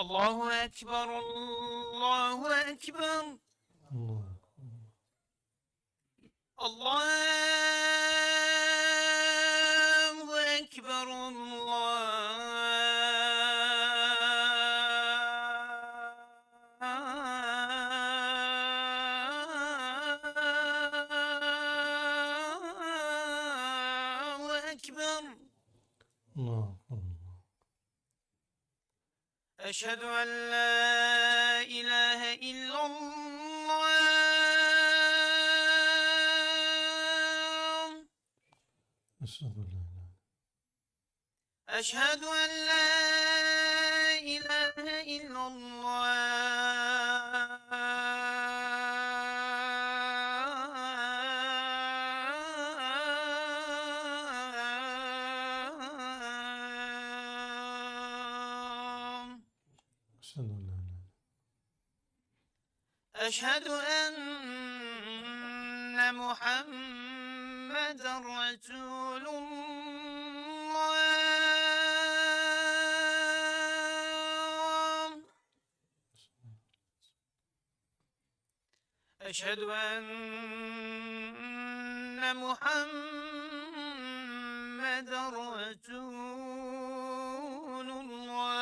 الله أكبر الله أكبر الله أكبر الله أكبر الله أكبر. أشهد أن لا إله إلا الله أشهد أن لا إله أشهد أن لا إله إلا الله. أشهد أن لا إله أشهد أن محمدا رسول الله. أشهد أن محمدا رسول الله.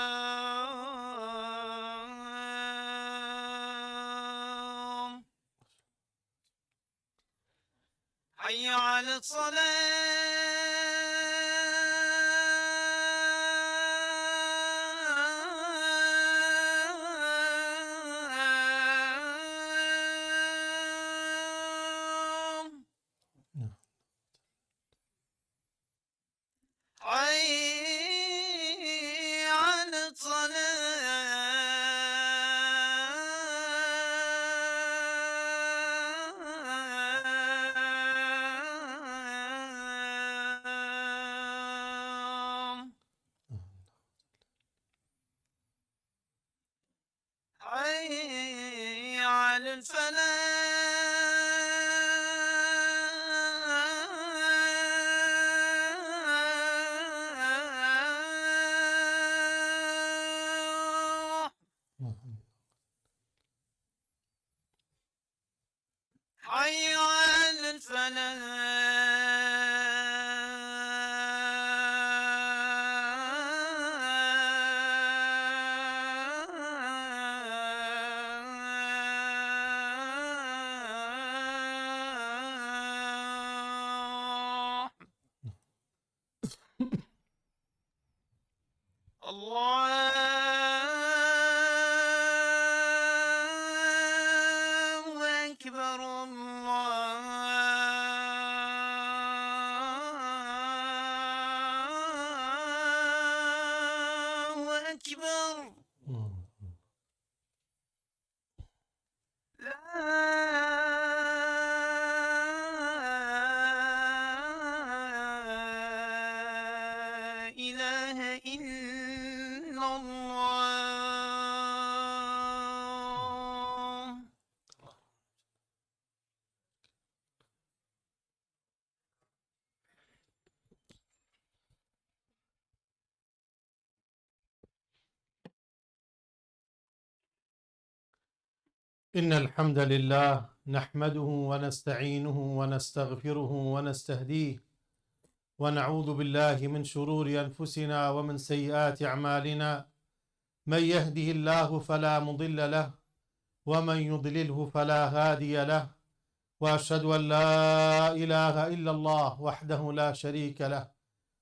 حي على الصلاة. نعم. حي على الصلاة. حي على الفلاح. نعم. حي على الفلاح. الله أكبر الله أكبر. الله أكبر. لا إله إلا الله. إن الحمد لله نحمده ونستعينه ونستغفره ونستهديه، ونعوذ بالله من شرور أنفسنا ومن سيئات أعمالنا. من يهده الله فلا مضل له ومن يضلله فلا هادي له، وأشهد أن لا إله إلا الله وحده لا شريك له،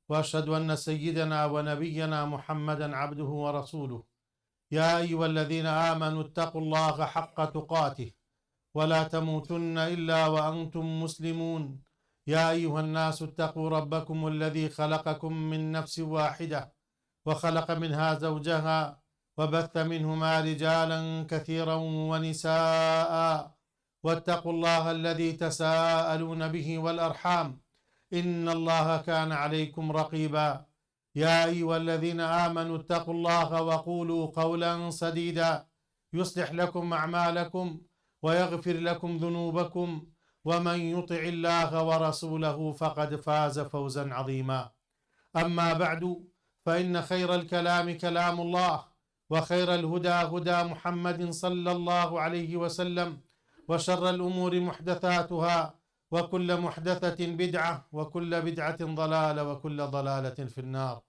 وأشهد أن سيدنا ونبينا محمدا عبده ورسوله. يا أيها الذين آمنوا اتقوا الله حق تقاته ولا تموتن إلا وأنتم مسلمون. يا أيها الناس اتقوا ربكم الذي خلقكم من نفس واحدة وخلق منها زوجها وبث منهما رجالا كثيرا ونساء، واتقوا الله الذي تساءلون به والأرحام إن الله كان عليكم رقيبا. يا أيها الذين آمنوا اتقوا الله وقولوا قولا سديدا يصلح لكم أعمالكم ويغفر لكم ذنوبكم، ومن يطع الله ورسوله فقد فاز فوزا عظيما. أما بعد، فإن خير الكلام كلام الله، وخير الهدى هدى محمد صلى الله عليه وسلم وشر الأمور محدثاتها وكل محدثة بدعة وكل بدعة ضلالة وكل ضلالة في النار.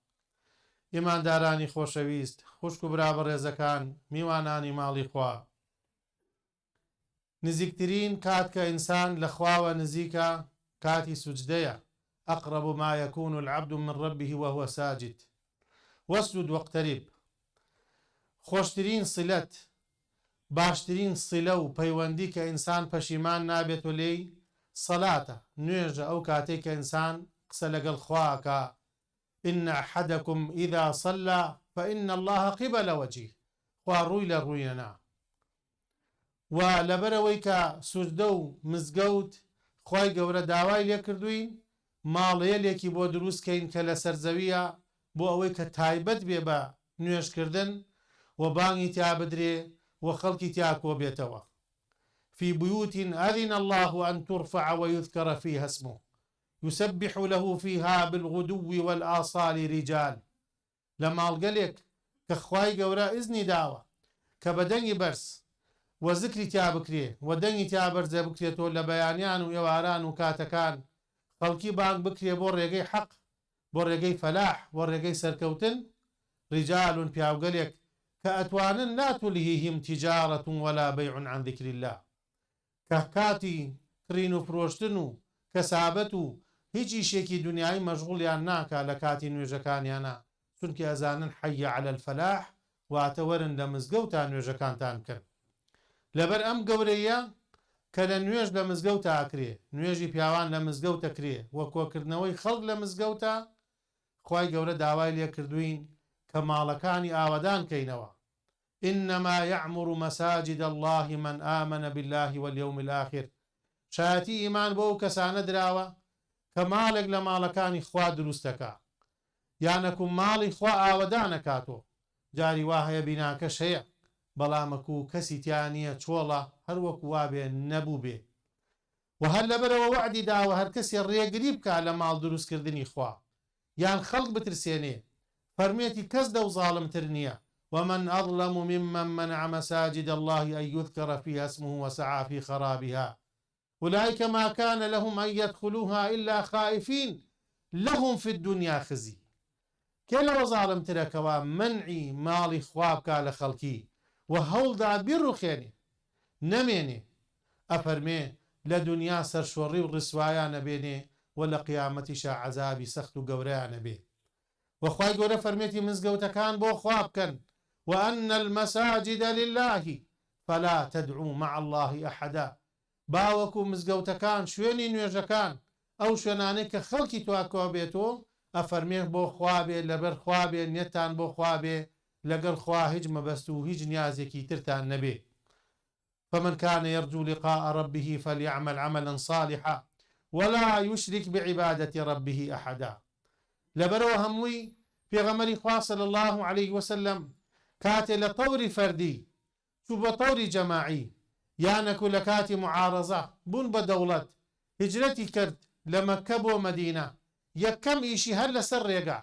ئیماندارانی خۆشەویست، خوشک و برا بەڕێزەکان، میوانانی ماڵی خوا، نزیکترین کات کە ئینسان لە خواوە نزیکە کاتی سوجدەیە، اقرب ما یکون العبد من ربه وهو ساجد واسجد واقترب، خۆشترین سلەت، باشترین سلە و پەیوەندی کە ئینسان پەشیمان نابێتۆ لێی سەلاتە، نوێژە، ئەو کاتەی کە ئینسان قسە لەگەڵ خوا ئەکا، ان احدکم اذا صلی فان اللە قبل وجهه، خوا ڕووی لە ڕوویەنە. و لەبەرئەوەی کە سوجدە و مزگەوت خوای گەورە داوای لێکردووین ماڵێلێکی بۆ دروست کەین کە لەسەر زەویە بۆ ئەوەی کە تایبەت بێ بە نوێژ کردن و بانگی تیا بدرێ و خەڵکی تیا کۆبێتەوە فی بیوت اذن اللە ان ترفع ویذکر فیها اسمه یسبح له فیها بالغدو والآصال رجال لە ماڵگەلێک کە خوای گەورە ئیزنی داوە کە بە دەنگی بەرز وە زکری تیا بکرێ و دەنگی تیا بەرزە بکرێتۆ لە بەیانیان و ئێواران و کاتەکان خەڵکی بانگ بکرێ بۆ ڕێگەی حەق بۆ ڕێگەی فەلاح بۆ ڕێگەی سەرکەوتن رجال پیاوگەلێک کە ئەتوانن لا تلهیهم تجارە ولا بیع عن ذکر اللە کە کاتی کڕین و فرۆشتن و کەسابەت و هیچ ئیشێکی دونیایی مەشغوڵیان ناکا لە کاتی نوێژەکانیانا چونکە ئەزانن حی علی الفلاح واتە وەرن لە مزگەوتا نوێژەکانتان بکەن لەبەر ئەم گەورەییە کە لە نوێژ لە مزگەوتا ئەکرێ نوێژی پیاوان لە مزگەوت ئەکرێ وە کۆکردنەوەی خەڵک لە مزگەوتا خوای گەورە داوای لێکردوین کە ماڵەکانی ئاوەدان کەینەوە انما یعمر مساجد اللە من آمن باللە والیوم الاخر شایەتی ئیمان بۆ ئەو کەسانە دراوە کە ماڵێک لە ماڵەکانی خوا دروست دەکا یانەکو ماڵی خوا ئاوەدان ئەکاتۆ جاری وا هەیە بیناکەش هەیە بەڵامەکو کەسی تیا نیە چۆڵە هەر وەکو وابێ نەبووبێ وە هەر لەبەرئەوە وەعدی داوە هەرکەسێ ڕێگری بکا لە ماڵ دروست کردنی خوا یان خەڵک بترسێنێ فەرموێتی کەس لەو زاڵمتر نیە، ومن اظلم ممن منع مساجد اللە ان یذکر فیها اسمه وسعی فی خرابها اولئک ما کان لهم ان یدخلوها الا خائفین لهم فی الدنیا خزی کێ لەوە زاڵمترە کەوا مەنعی ماڵی خوا بکا لە خەڵکی و هەوڵدا بیڕوخێنێ نەمێنێ ئەفەرمێ لە دونیا سەرشۆڕی و ڕیسوایان ئەبێنێ و لە قیامەتیشا عەزابی سەخت و گەورەیان ئەبێ وە خوای گەورە فەرمێتی مزگەوتەکان بۆ خوا بکەن وان المساجد للە فلا تدعوا مع اللە احدا باوەکو مزگەوتەکان شوێنی نوێژەکان ئەو شوێنانەی کە خەڵکی توا کۆبێتۆ ئەفەرمێ بۆ خوا بێ لەبەر خوا بێ نیەتتان بۆ خوا بێ لەگەڵ خوا هیچ مەبەست و هیچ نیازێکی ترتان نەبێ فمن کان یرجو لقاء ربه فلیعمل عملا صالحا ولا یشرک بعبادة ربه احدا لەبەرئەوە هەمووی پێغەمبەری خوا صلی اللە علیه وسلم کاتێ لە تەوری فەردی چوو بۆ تەوری جەماعی یانەکو لە کاتی معارەزە بوون بە دەوڵەت هیجرەتی کرد لە مەککە بۆ مەدینە یەکەم ئیشی هەر لەسەر ڕێگا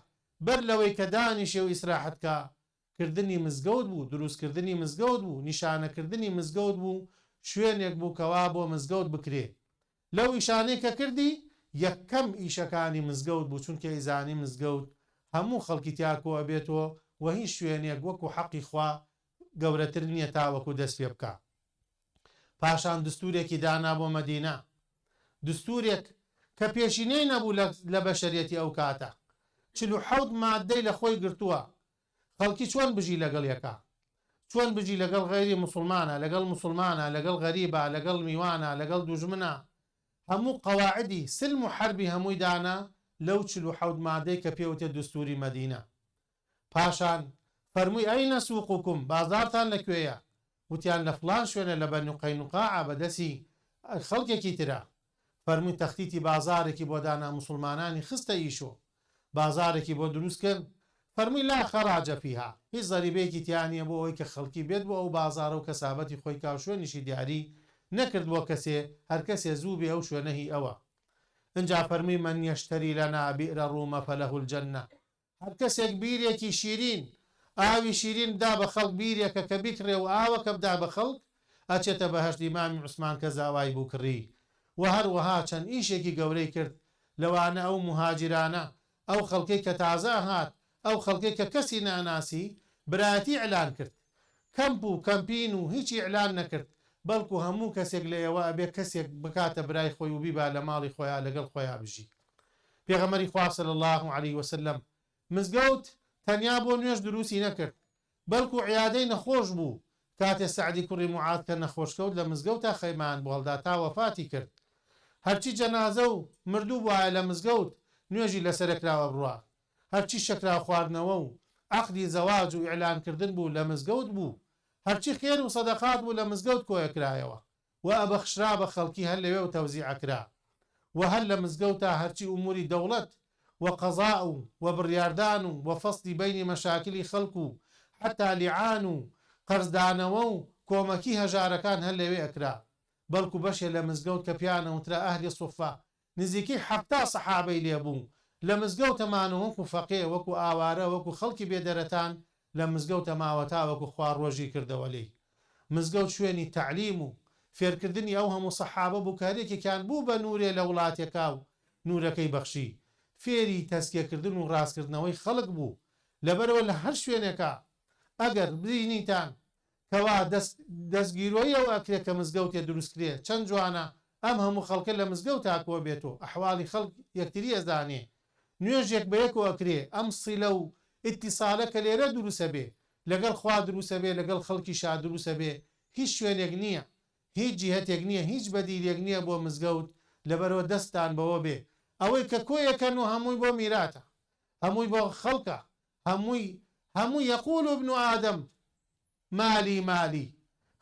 بەر لەوەی کە دانیشێ و ئیسراحەت کا کردنی مزگەوت بوو، دروست کردنی مزگەوت بوو، نیشانە کردنی مزگەوت بوو، شوێنێک بوو کەوا بۆ مزگەوت بکرێ. لەو ئیشانەی کە کردی، یەکەم ئیشەکانی مزگەوت بوو، چونکە ئەیزانی مزگەوت هەموو خەڵکی تیا کۆ ئەبێتۆ و هیچ شوێنێک وەکو حەقی خوا گەورەتر نیە تاوەکو دەست پێ بکا. پاشان دستورێکی دانا بۆ مەدینە، دستورێک کە پێشینەی نەبوو لە بەشەریەتی ئەو کاتە، 47 ماددەی لە خۆی گرتووە، خەڵکی چۆن بژی لەگەڵ یەکا، چۆن بژی لەگەڵ غەیری موسڵمانا، لەگەڵ موسڵمانا، لەگەڵ غەریبا، لەگەڵ میوانا، لەگەڵ دوژمنا، هەموو قەواعدی سلم و حەربی هەمووی دانا لەو 47 مادەی کە پێوتێ دستوری مەدینە. پاشان فەرمووی ئەینە سوقکم بازاڕتان لە کوێیە؟ وتیان لە فڵان شوێنە لە بەنو قەینوقاعە بە دەسی خەڵکێکی ترە. فەرمووی تەختیتی بازاڕێکی بۆ دانا موسڵمانانی خستە ئیشۆ بازاڕێکی بۆ دروست کرد فەرمووی لا خراج فیها هیچ زەریبەیەکی تیا نیە بۆ ئەوەی کە خەڵکی بێت بۆ ئەو بازاڕە و کەسابەتی خۆی کا و شوێنیشی دیاری نەکرد بۆ کەسێ هەر کەسێ زوو بێ ئەو شوێنە هی ئەوە ئنجا فەرمووی من یشتری لنا بئر رومە فله الجنە هەر کەسێک بیرێکی شیرین. ئاوی شیرین بدا بە خەڵک بیرێکە کە بیکڕێ و ئاوەکە بدا بە خەڵک ئەچێتە بەهەشت ئیمامی عوسمان کە زاوای بوو کڕی وە هەروەها چەند ئیشێکی گەورەی کرد لەوانە ئەو موهاجیرانە ئەو خەڵکەی کە تازە ئەهات ئەو خەڵکەی کە کەسی نەئەناسی برایەتی ئیعلان کرد کەمپ و کەمپین و هیچی ئیعلان نەکرد بەڵکو هەموو کەسێک لە ئێوە ئەبێ کەسێک بکاتە برای خۆی و بیبا لە ماڵی خۆیا لەگەڵ خۆیا بژی پێغەمبەری خوا صلی اللە علیە وسلم مزگەوت تەنیا بۆ نوێژ دروستی نەکرد بەلکو عیادەی نەخۆش بوو، کاتێ سەعدی کوڕی موعاذ کە نەخۆش کەوت لە مزگەوتا خەیمەیان بۆ هەڵدا تا وەفاتی کرد. هەرچی جەنازە و مردوو بوایە لە مزگەوت نوێژی لەسەر ئەکرا و ئەبڕا. هەرچی شەکراو خواردنەوە و عەقدی زەواج و ئیعلان کردن بوو لە مزگەوت بوو. هەرچی خێر و سەدەقات بوو لە مزگەوت کۆئەکرایەوە و ئەبەخشرا بە خەڵکی هەر لەوێ و تەوزیع ئەکرا و هەر لە مزگەوتا هەرچی ئوموری دەوڵەت و قەزاء و و بڕیاردان و و فەسڵی بەینی مەشاکلی خەڵک و حەتا لیعان و قەرزدانەوە و کۆمەکی هەژارەکان هەر لەوێ ئەکرا بەڵکو بەشێ لە مزگەوت کە پیان ئەوترا ئەهلی صوفە نزیکەی 70 سەحابەی لێ بوو لە مزگەوتە مان و وەکو فەقێ وەکو ئاوارە وەکو خەڵکی بێ دەرەتان لە مزگەوتە ماوە تاوەکو خوا ڕۆژی کردەوە لێی. مزگەوت شوێنی تەعلیم و فێرکردنی ئەو هەموو سەحابە بوو کە هەریەکێکیان بوو بە نوورێ لە وڵاتێکا و نوورەکەی بەخشی. فێری تەزکیەکردن و ڕاستکردنەوەی خەڵک بوو. لەبەرئەوە لە هەر شوێنێکا ئەگەر بینیتان کەوا دەست دەستگیرۆیی ئەوە ئەکرێ کە مزگەوتێ دروست کرێ چەند جوانە ئەم هەموو خەڵکە لە مزگەوتا کۆ بێتۆ ئەحواڵی خەڵک یەکتری ئەزانێ نوێژێک بەیەکۆ ئەکرێ ئەم سیلە و ئیتیسالە کە لێرە دروست ئەبێ لەگەڵ خوا دروست ئەبێ لەگەڵ خەڵکیشا دروست ئەبێ هیچ شوێنێک نیە هیچ جیهەتێک نیە هیچ بەدیلێک نیە بۆ مزگەوت لەبەرئەوە دەستتان بەوە بێ ئەوەی کە کۆیەکەن و هەمووی بۆ میراتە هەمووی بۆ خەڵکە هەمووی هەموو یقول ابن آدم مالی مالی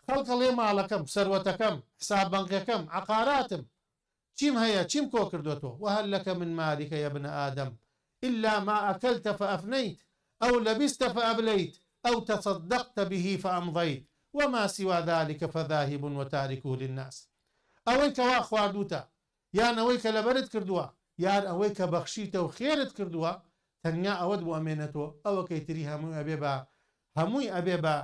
خەڵک ئەڵێ ماڵەکەم سەروەتەکەم حساب بەنقەکەم عەقاراتم چیم هەیە چیم کۆکردۆتۆ وهل لک من مالک یا ابن آدم الا ما اکلت فافنیت او لبست فابلیت او تصدقت به فامضیت وما سوی ذلک فذاهب وتارکه للناس ئەوەی کەوا خواردوتە یان ئەوەی کە لەبەرت کردووە یان ئەوەی کە بەخشیتە و خێرت کردووە تەنیا ئەوەت بۆ ئەمێنێتۆ ئەوەکەی تری هەمووی ئەبێ بە هەمووی ئەبێ بە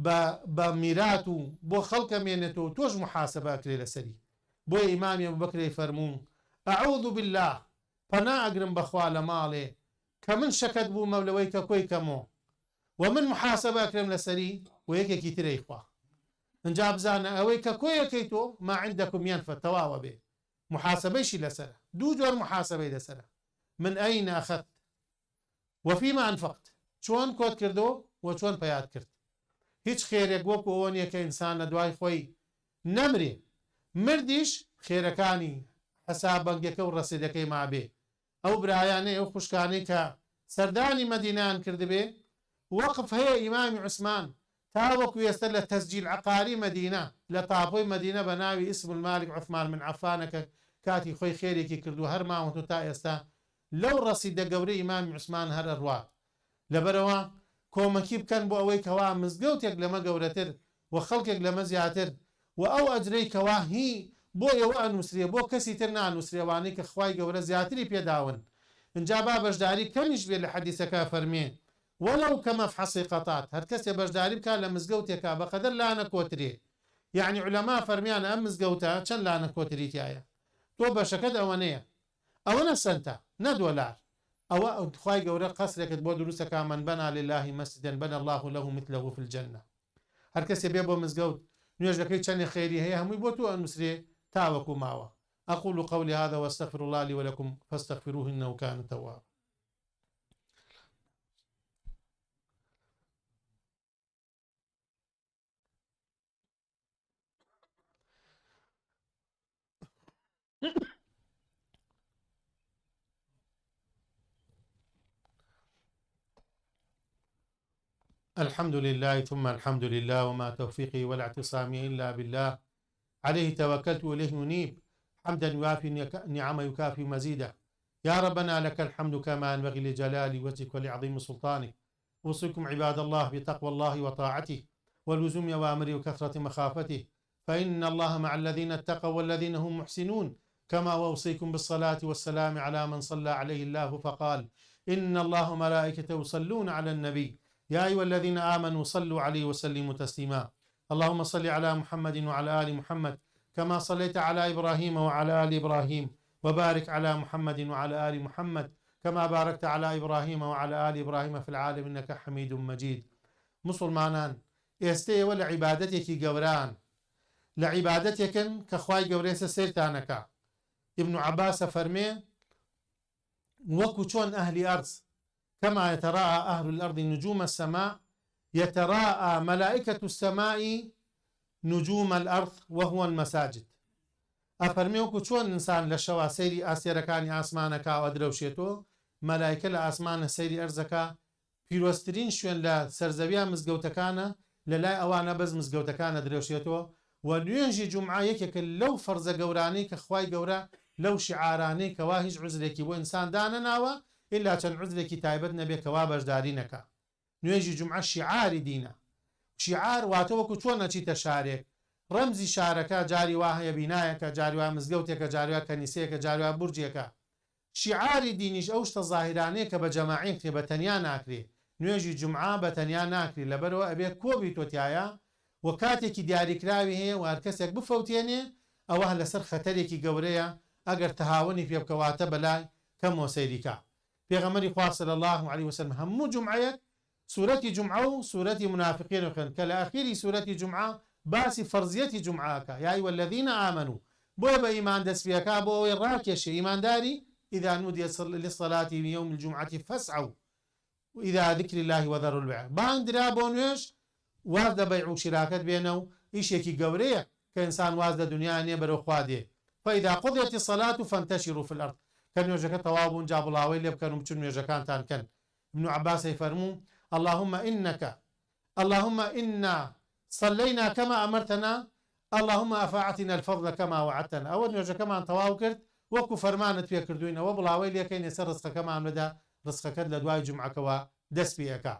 بە بە میرات و بۆ خەڵک ئەمێنێتۆ و تۆش موحاسەبە ئەکرێ لەسەری بۆیە ئیمامی ئەبوبەکر ئەیفەرموو اعوذ باللە پەنا ئەگرم بە خوا لە ماڵێ کە من شەکەت بوومە لەوەی کە کۆی کەمۆ و من موحاسەبە ئەکرێم لەسەری و یەکێکی تر ئەیخوا ئنجا بزانە ئەوەی کە کۆیەکەی تۆ ما عندکم ینفد تەواو ئەبێ موحاسەبەیشی لەسەرە دوو جۆر موحاسەبەی لەسەرە من این اخذت وفیما انفقت چۆن کۆت کردۆ و چۆن پەیات کرد هیچ خێرێک وەکو ئەوە نیە کە ئینسان لە دوای خۆی نەمرێ مردیش خێرەکانی حساب بەنگەکە و ڕەسیدەکەی مابێ ئەو برایانەی ئەو خوشکانەی کە سەردانی مەدینەیان کردبێ وەقف هەیە ئیمامی عوسمان تاوەکو ئێستا لە تەسجیل عەقاری مەدینە لە تاپۆی مەدینە بە ناوی اسم المالک عثمان بن عفانە کە کاتی خۆی خێرێکی کردووە هەر ماوەتەوە تا ئێستا لەو ڕەسیدە گەورەی ئیمامی عوسمان هەر ئەڕوات لەبەرئەوە کۆمەکی بکەن بۆ ئەوەی کەوا مزگەوتێک لەمە گەورەتر و خەڵکێک لەمە زیاتر و ئەو ئەجرەی کەوا هی بۆ ئێوە ئەنوسرێ بۆ کەسی تر نانوسرێ ئەوانەی کە خوای گەورە زیاتری پێ داون ئینجا با بەشداری کەمیش بێ لە حەدیسەکە ئەفەرمێ ولو کمفحص قطاة هەرکەسێ بەشداری بکا لە مزگەوتێکا بەقەدەر لانە کۆترێ یەعنی عولەما فەرمیانە ئەم مزگەوتە چەند لانە کۆتری تیایە تۆ بەشەکەت ئەوەنەیە ئەوەنە سەنتە نە دۆلار ئەوە خوای گەورە قەسرێکت بۆ دروست ئەکا من بنا للە مسجدا بنا اللە له مثله فی الجنە هەرکەسێ بێ بۆ مزگەوت نوێژەکەی چەنێ خێری هەیە هەمووی بۆ تۆ ئەنوسرێ تاوەکو ماوە اقول قولي هذا واستغفر الله لي ولكم فاستغفروه انه كان توابا. الحمد لله ثم الحمد لله وما توفيقي ولا اعتصامي إلا بالله عليه توكلت وإليه ننيب حمدا يوافي نعمه يكافي مزيده يا ربنا لك الحمد كما ينبغي لجلال وجهك ولعظيم سلطانك أوصيكم عباد الله بتقوى الله وطاعته ولزوم أوامره وكثرة مخافته فإن الله مع الذين اتقوا والذين هم محسنون كما وأوصيكم بالصلاة والسلام على من صلى عليه الله فقال إن الله وملائكته يصلون على النبي یا ایها الذین آمنوا صلوا علیه وسلموا تسلیما اللهم صل علی محمد وعلی آل محمد کما صلیت علی ابراهیم وعلی آل ابراهیم وبارک علی محمد وعلی آل محمد کما بارکت علی ابراهیم وعلی آل ابراهیم فی العالمین انک حمید مجید موسڵمانان ئێستە ئێوە لە عیبادەتێکی گەوران لە عیبادەتێکن کە خوای گەورە ئێستە سەیرتان ئەکا ابن عباس ئەفەرمێ وەکو چۆن ئەهلی ئەرز کما یتراءی اهل الارض نجوم السماء یتراءی ملائکە السماء نجوم الارض وهو المساجد ئەفەرمێ وەکو چۆن ئینسان لە شەوا سەیری ئاستێرەکانی ئاسمان ئەکا و ئەدرەوشێتۆ مەلایکە لە ئاسمانە سەیری ئەرز ئەکا پیرۆزترین شوێن لە سەرزەویا مزگەوتەکانە، لە لای ئەوانە بەس مزگەوتەکان ئەدرەوشێتەوە و نوێژی جومعە یەکێکە لەو فەرزە گەورانەی کە خوای گەورە لەو شیعارانەی کەوا هیچ عوزرێکی بۆ ئینسان دانەناوە ئیلا چەند عوزرێکی تایبەت نەبێ کەوا بەشداری نەکا. نوێژی جومعە شیعاری دینە. شیعار واتە وەکو چۆن ئەچیتە شارێک ڕەمزی شارەکە جاری وا هەیە بینایەکە جاری وا مزگەوتێکە جاری وا کەنیسەیەکە جاری وا بورجێکە شیعاری دینیش ئەو شتە زاهیرانەیە کە بە جەماعی ئەکرێ بە تەنیا ناکرێ، نوێژی جومعە بە تەنیا ناکرێ لەبەرئەوە ئەبێ کۆ بیتۆ تیایا و کاتێکی دیاریکراوی هەیە و هەرکەسێک بفەوتێنێ ئەوه لەسەر خەتەرێکی گەورەیە ئەگەر تەهاونی پێ بکە واتە بەلای کەمەوە سەیری کا پێغەمبەری خوا صلی اللە علیە وسلم هەموو جومعەیەک سورەتی جومعە و سورەتی مونافقین خوێند کە لە ئەخیری سورەتی جومعە باسی فەرزیەتی جومعە ئەکا یا ایها الذین آمنوا بۆیە بە ئیمان دەست پێ ئەکا بۆ ئەوەی ڕاکێشێ ئیمانداری اذا نودی للصلاة من یوم الجمعە فاسعوا الی ذکر اللە وذروا البیع بانگ درا بۆ نوێژ واز لە بەیع و شراکەت بێنە و ئیشێکی گەورەیە کە ئینسان واز لە دونیا ئەنێ بەرەو خوا دێ فاذا قضیت الصلاة فانتشروا فی الارض کە نوێژەکە تەواو بوون جا بڵاوەی لێ بکەن و بچن نوێژەکانتان کەن ابن عباس ئەیفەرموو، اللهم انک اللهم انا صلینا کما امرتنا اللهم افاعطنا الفضل کما وعدتنا ئەوە نوێژەکەمان تەواو کرد وەکو فەرمانت پێ کردووین ئەوە بڵاوەی لێکەین ئێستا ڕزقەکەمان بدە ڕزقەکەت لە دوای جومعەکەوە دەست پێ ئەکا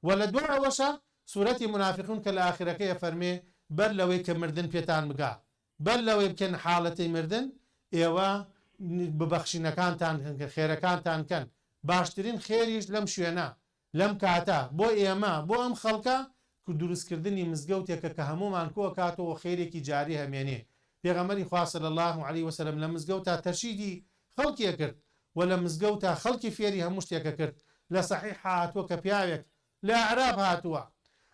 وە لە دوای ئەوەشا سورەتی منافقون کە لە ئاخرەکەی ئەفەرمێ بەر لەوەی کە مردن پێتان بگا بەر لەوەی بکەن حاڵەتی مردن ئێوە ببەخشینەکانتان کەن خێرەکانتان کەن باشترین خێریش لەم شوێنە لەم کاتە بۆ ئێمە بۆ ئەم خەڵکە دروستکردنی مزگەوتێکە کە هەموومان کۆکاتەوە خێرێکی جاری هەمێنێ پێغەمبەری خوا صلی اللە علیە وسلم لە مزگەوتا تەرشیدی خەڵکی ئەکرد و لە مزگەوتا خەڵکی فێری هەموو شتێک ئەکرد لە صحیح هاتووە کە پیاوێک لە ئەعراب هاتووە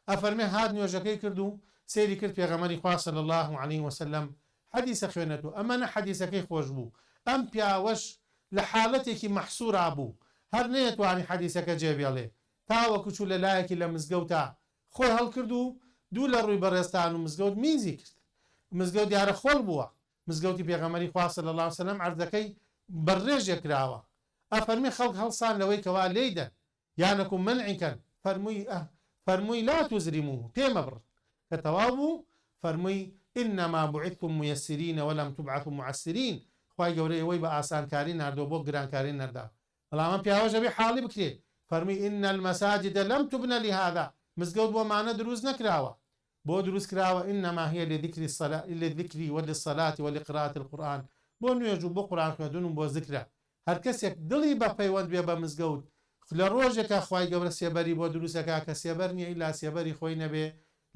ئەفەرمێ هات نوێژەکەی کرد و سەیری کرد پێغەمبەری خوا صلی اللە علیه وسلم حەدیس ئەخوێنێت و ئەمەنە حەدیسەکەی خۆش بوو ئەم پیاوەش لە حالەتێکی مەحسورا بوو هەر نەیەتوانی حەدیسەکە جێ بێڵێ تاوەکو چوو لە لایەکی لە مزگەوتا خۆی هەڵکرد و دوو لە ڕووی بەڕێزتان و مزگەوت میزی کرد مزگەوت دیارە خۆڵ بووە مزگەوتی پێغەمبەری خوا صلی اللە علیه وسلم عەرزەکەی بەرڕێژێ کراوە ئەفەرمێ خەڵک هەڵسان لەوەی کەوا لێی دەن یانەکو مەنعی کەن فەرمووی ئە فەرمووی لا تزرموه پێ مەبڕن کە تەواو بوو فەرمووی انما بعثتم میسرین ولم تبعثوا معسرین خوای گەورە ئێوەی بە ئاسانکاری ناردووە بۆ گرانکاری نەرداوە بەڵام ئەم پیاوەش ئەبێ حاڵی بکرێ فەرمووی ان المساجد لم تبن لهذا مزگەوت بۆ مانە دروست نەکراوە بۆ دروست کراوە انما هی لذکر للذکر وللصلاة ولقراءة القرآن بۆ نوێژ و بۆ قورئان خوێندن و بۆ زکرە هەرکەسێک دڵی بە پەیوەند بێ بە مزگەوت لە ڕۆژێکا خوای گەورە سێبەری بۆ دروست ئەکا کە سێبەر نیە ئیلا سێبەری خۆی نەبێ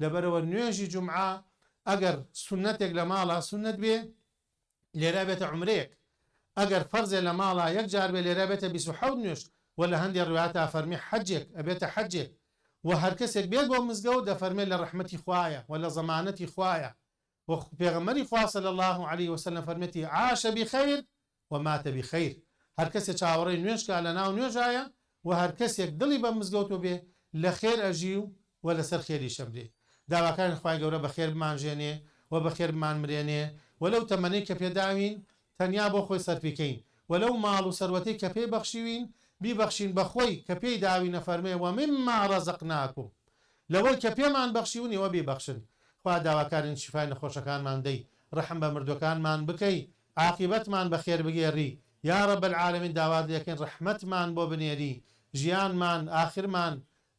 لەبەرئەوە نوێژی جومعە ئەگەر سوننەتێک لە ماڵا سوننەت بێ لێرە ئەبێتە عومرەیەک ئەگەر فەرزێ لە ماڵا یەک جار بێ لێرە ئەبێتە 27 نوێژ وە لە هەندێ ڕوایەتا فەرمی حەجێک ئەبێتە حەجێک وە هەرکەسێک بێت بۆ مزگەوت دەفەرمێ لە ڕەحمەتی خوایە وە لە زەمانەتی خوایە وە پێغەمبەری خوا صلی اللە علیە وسلم فەرمێتی عاش بخیر و مات بخیر هەرکەسێ چاوەڕێی نوێژ کا لەناو نوێژایە وە هەرکەسێک دڵی بە مزگەوتۆ بێ لە خێر ئەژی و وە لەسەر خێریش ئەمرێ داواکارین خوای گەورە بەخێر بمانژێنێ وە بەخێر بمانمرێنێ وە لەو تەمەنەی کە پێداوین تەنیا بۆ خۆی سەرفی کەین وە لەو ماڵ و سەروەتەی کە پێی بەخشیوین بیبەخشین بە خۆی کە پێی داوین ئەفەرمێ ومما رزقناکم لەوەی کە پێمان بەخشیون ئێوە بیبەخشن خوا داواکارین شیفای نەخۆشەکانمان دەی ڕەحم بە مردوەکانمان بکەی عاقیبەتمان بەخێر بگێڕی یارب العالمین داوات لێکەین ڕەحمەتمان بۆ بنێری ژیانمان ئاخرمان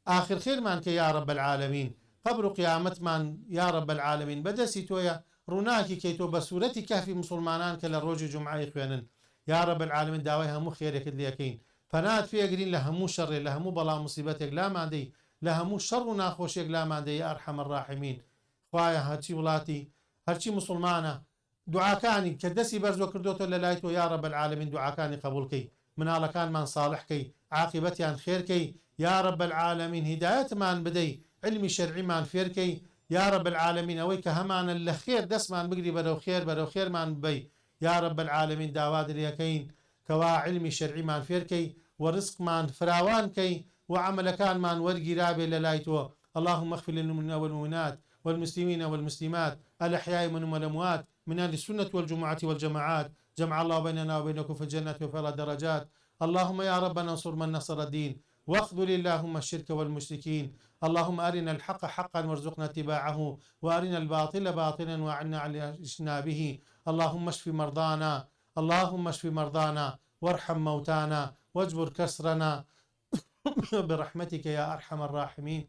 ئاخر خێرمان کەی یارب العالمین قەبر و قیامەتمان یارب العالمین بەدەستی تۆیە ڕووناکی کەی تۆ بە سورەتی کەهفی موسوڵمانان کە لە ڕۆژی جومعە ئەیخوێنن یارب العالمین داوای هەموو خێرێکت لێکەین پەنات پێ ئەگرین لە هەموو شەڕێ لە هەموو بەڵا موسیبەتێک لامان دەی. لە هەموو شەڕ و ناخۆشیەک لامان دەی یا ارحم الراحمین خوایە هەرچی وڵاتی هەرچی موسڵمانە دوعاکانی کە دەستی بەرزوە کردۆتەوە لە لای تۆ یا رب العالمین دوعاکانی قبوڵ کەی مناڵەکانمان ساڵح کەی عاقیبەتیان خێر کەی یا رب العالمین هیدایەتمان بدەی عیلمی شەرعیمان فێر کەی یا رب العالمین ئەوەی کە هەمانە لە خێر دەستمان بگری بەرەو خێر بەرەو خێرمان ببەی یا رب العالمین داوات لێکەین کەوا عیلمی شەرعیمان فێر کەی وە ڕزقمان فراوان کەی وە عەمەلەکانمان وەرگیرابێ لەلای تۆ اللهم اغفر للمؤمنین والمؤمنات والمسلمین والمسلمات الاحیاء منهم والاموات من اهل السنة والجمعة والجماعات جمع الله بيننا وبينكم في الجنة وفي اعلى الدرجات اللهم يا ربنا انصر من نصر الدين واخذل اللهم الشرك والمشركين اللهم أرنا الحق حقا وارزقنا اتباعه وأرنا الباطل باطلا وأعنا على اجتنابه اللهم اشف مرضانا اللهم اشف مرضانا وارحم موتانا واجبر كسرنا برحمتك يا أرحم الراحمين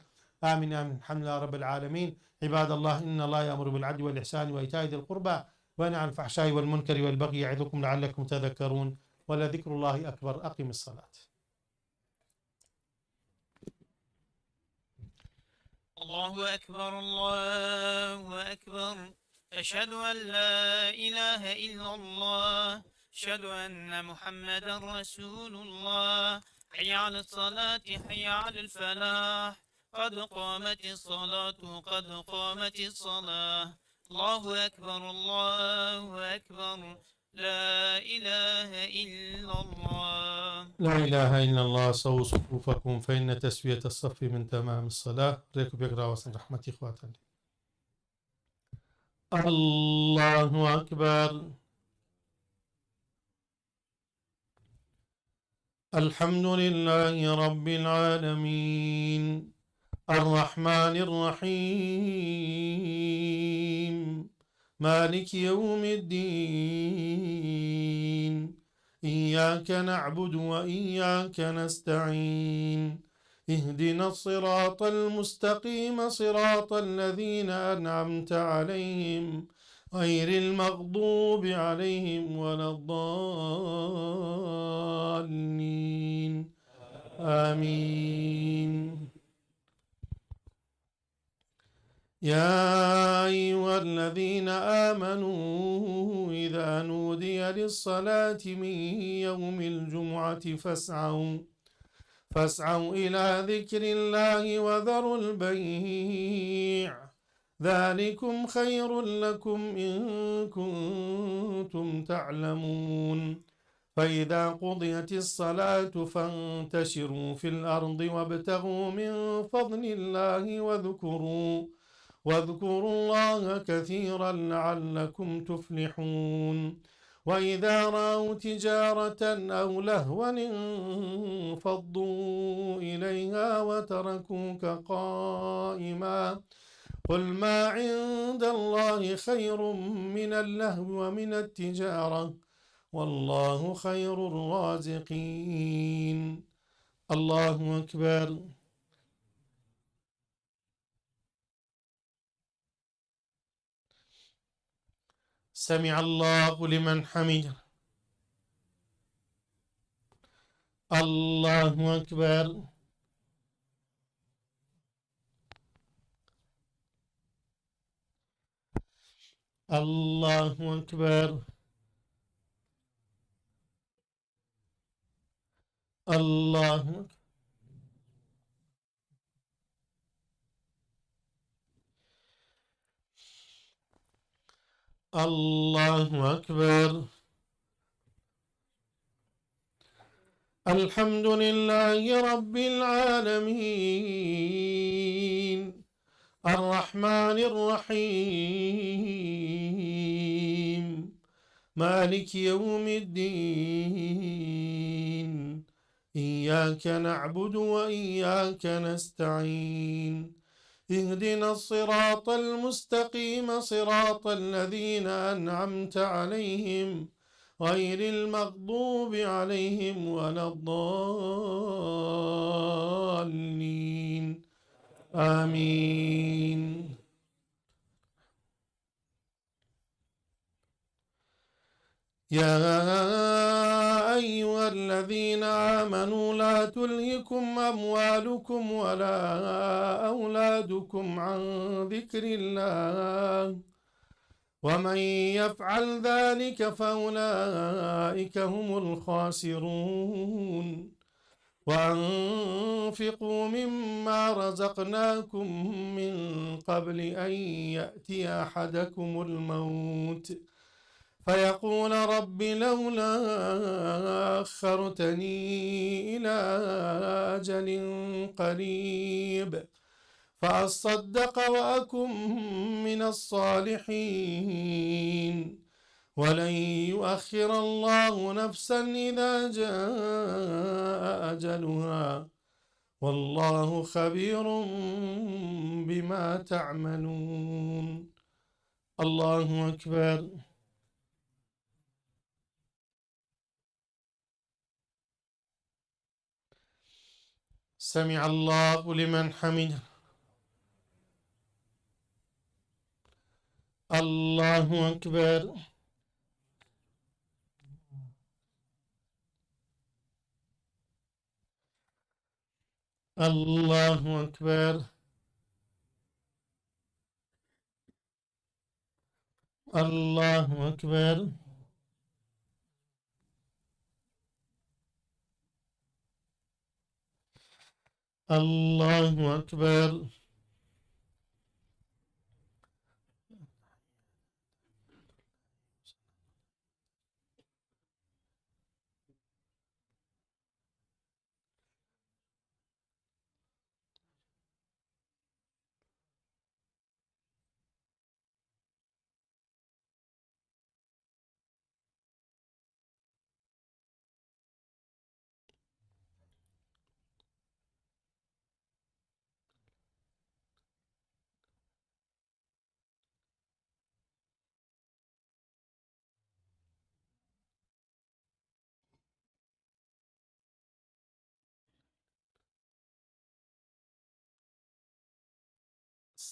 آمين آمين الحمد لله رب العالمين عباد الله إن الله يأمر بالعدل والإحسان وإيتاء ذي القربى وينهى عن الفحشاء والمنكر والبغي يعظكم لعلكم تذكرون ولذكر الله أكبر أقم الصلاة. الله أكبر الله أكبر أشهد أن لا إله إلا الله أشهد أن محمدا رسول الله حي على الصلاة حي على الفلاح قد قامت الصلاة قد قامت الصلاة الله أكبر الله أكبر لا إله إلا الله. لا إله إلا الله. سووا صفوفكم فإن تسوية الصف من تمام الصلاة. ڕێک و پێک ڕاوەستن ڕەحمەتی خواتان لێ. الله أكبر. الحمد لله رب العالمين الرحمن الرحيم مالك يوم الدين إياك نعبد وإياك نستعين اهدنا الصراط المستقيم صراط الذين أنعمت عليهم غير المغضوب عليهم ولا الضالين آمين. يا أيها الذين آمنوا إذا نودي للصلاة من يوم الجمعة فاسعوا إلى ذكر الله وذروا البيع ذلكم خير لكم إن كنتم تعلمون. فإذا قضيت الصلاة فانتشروا في الأرض وابتغوا من فضل الله واذكروا الله كثيرا لعلكم تفلحون. وإذا رأوا تجارة أو لهوا انفضوا إليها وتركوك قائما قل ما عند الله خير من اللهو ومن التجارة والله خير الرازقين. الله أكبر. سمع الله لمن حمده. الله أكبر. الله أكبر. الله أكبر. الله أكبر. الحمد لله رب العالمين الرحمن الرحيم مالك يوم الدين إياك نعبد وإياك نستعين اهدنا الصراط المستقيم صراط الذين أنعمت عليهم غير المغضوب عليهم ولا الضالين آمين. يا أيها الذين آمنوا لا تلهكم أموالكم ولا أولادكم عن ذكر الله ومن يفعل ذلك فأولئك هم الخاسرون. وأنفقوا مما رزقناكم من قبل أن يأتي أحدكم الموت فيقول رب لولا أخرتني إلى أجل قريب فأصدق وأكن من الصالحين. ولن يؤخر الله نفسا إذا جاء أجلها والله خبير بما تعملون. الله أكبر. سمع الله لمن حمده. الله أكبر. الله أكبر. الله أكبر. الله أكبر.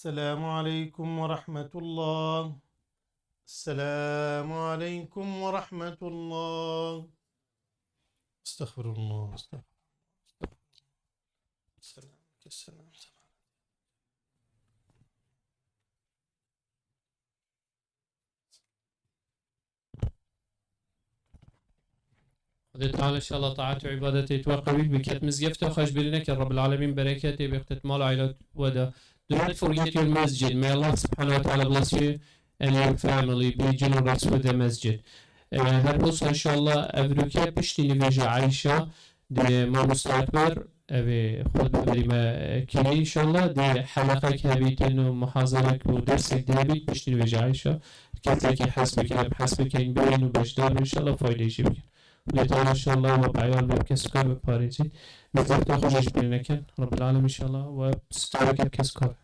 السلام عليكم ورحمة الله. السلام عليكم ورحمة الله. استغفر الله، استغفر الله. السلام السلام. خدای تعالی ان شاء الله طاعت و عبادت توقوي بكت مزگفت خوش برینه رب العالمین برکت بيختت مال عائلة ودا. Do not forget your masjid. May Allah subhanahu wa ta'ala bless you and your family. Be generous with the masjid. هر بوس ان شاء الله افروكي پشتی نویجه عایشة ده ما مستعبر ابي خود ببريمة كي ان شاء الله ده حلقة كهبيتين ومحاضرة ودرسك ده پشتی نویجه عایشة كتاكي حسبك حسبك بين وبجدار ان شاء الله فايدة يجيبك. لتعالى إن شاء الله وبعيال بكسكار بباريتي نزلت أخرج بينك رب العالمين إن شاء الله وبستعرك بكسكار.